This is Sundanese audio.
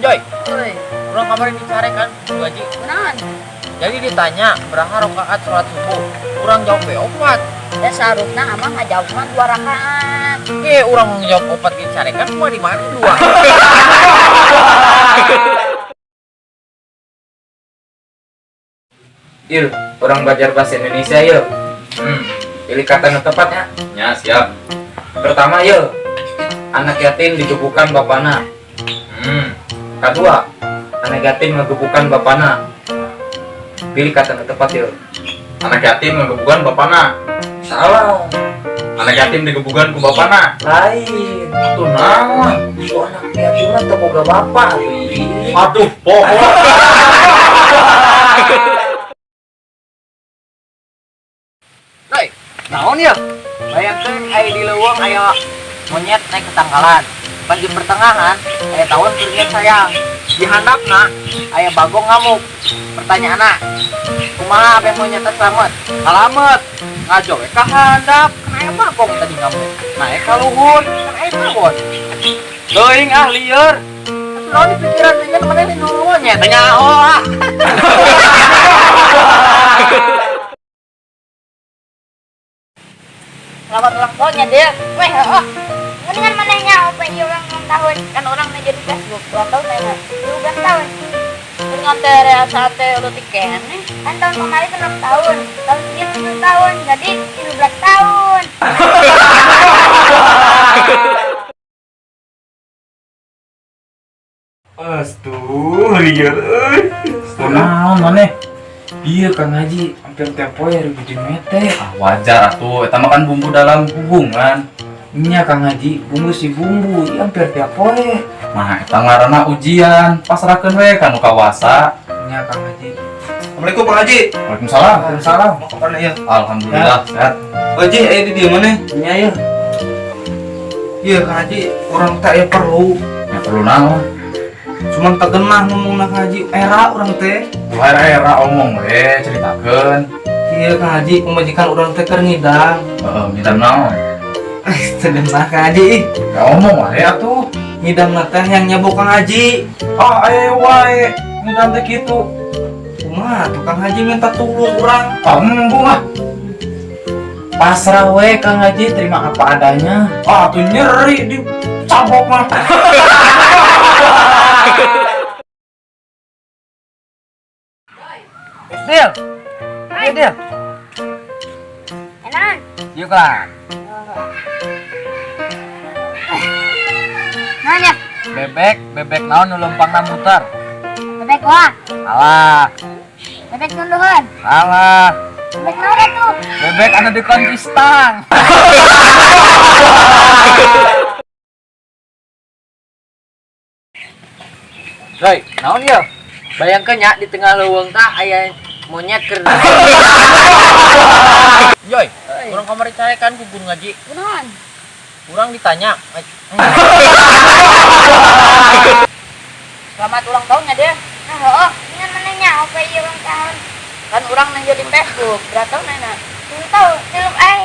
Joy, Oi, urang kemarin dicarekan ku ngaji. kunaon? Jadi ditanya berapa rakaat sholat subuh. Urang jawab we opat. Ya seharusnya amang ngajawab mah dua rakaat. Eh, urang jawab opat dicarekan cuma di mana dua. Il, urang belajar bahasa Indonesia yuk. Pilih kata yang tepatnya. Ya, siap. Pertama yuk, anak yatim digebukan bapana. Kedua, anak yatim ngegebukan bapana. Pilih kata yang tepat yuk. Anak yatim ngegebukan bapana. Salah. Anak yatim digebukan ku bapana. Lain. Tuh naon? Itu anak yatim mah teu boga bapak. Ih. Aduh, poho. Joy, naon ya? Bayangkan aya di leuweung aya monyet naik ke tangkalan. Pas di pertengahan aya tawon keur sayang. Di handapna aya bagong ngamuk. Pertanyaanna, kumaha abe monyet teh selamat? Salamet. Ngajo we ka handap, kan aya bagong tadi ngamuk. Naik ka luhur, kan aya tawon. Teuing ah lieur. Atuh naon di pikiran teh nya maneh nu monyet? Tanya oh ah. Selamat ulang tahun ya, Del. Weh, oh. Mendingan manehnya apa ieu ulang tahun. Kan urang nanya di Facebook ulang tahun teh. 12 tahun. Dengan teh sate leutik keneh. Kan tahun kemarin 6 tahun, tahun ini 7 tahun, jadi 13 tahun. Astuh, lieur euy. Kunaon maneh? Iya Kang Haji, hampir tiap poe ribut jeung mete. Ah, wajar atuh, eta mah kan bumbu dalam hubungan. Nya Kang Haji, bumbu si bumbu, ieu hampir tiap poe. Nah, eta ngaranna ujian, pasrahkeun we ka nu kawasa. Nya Kang Haji. Assalamualaikum Pak Haji. Waalaikumsalam. Waalaikumsalam. Apa kabar ya? Alhamdulillah sehat. Pak Haji, aya di dieu maneh? Nya yeuh. Iya Kang Haji, urang teh aya perlu. Ya perlu naon? Cuman teu genah ngomongna Kang Haji, era urang teh. Ulah era omong we ceritakeun. Iya Kang Haji, pamajikan urang teh keur ngidam. Heeh, ngidam naon? Teu genah Kang Haji ih. Ya omong wae atuh. Ngidamna teh yang nyabok Kang Haji. Ah, aya wae ngidam teh kitu. Kumaha tuh Kang Haji minta tulung urang. Ah, embung ah. Pasrah we Kang Haji, terima apa adanya. Ah, tuh nyeri dicabok mah. Del. Ayo Del. Enak. Yuk lah. Nanya, Bebek, bebek naon nu leumpangna muter? Bebek wah, Salah. Bebek tunduhan, Salah. Bebek naon atuh? Bebek anu dikunci stang. Roy, naon ya? Bayangkeun nya di tengah leuweung tah aya monyet keur. Joy, urang kamari carekan ku guru ngaji. Kunaon? Urang ditanya, Selamat ulang tahun ya, Del. Nah, oh, dengan manehnya apa ieu ulang tahun? Kan urang nanya di Facebook, berapa tahun nana? 7 tahun, tilu eh.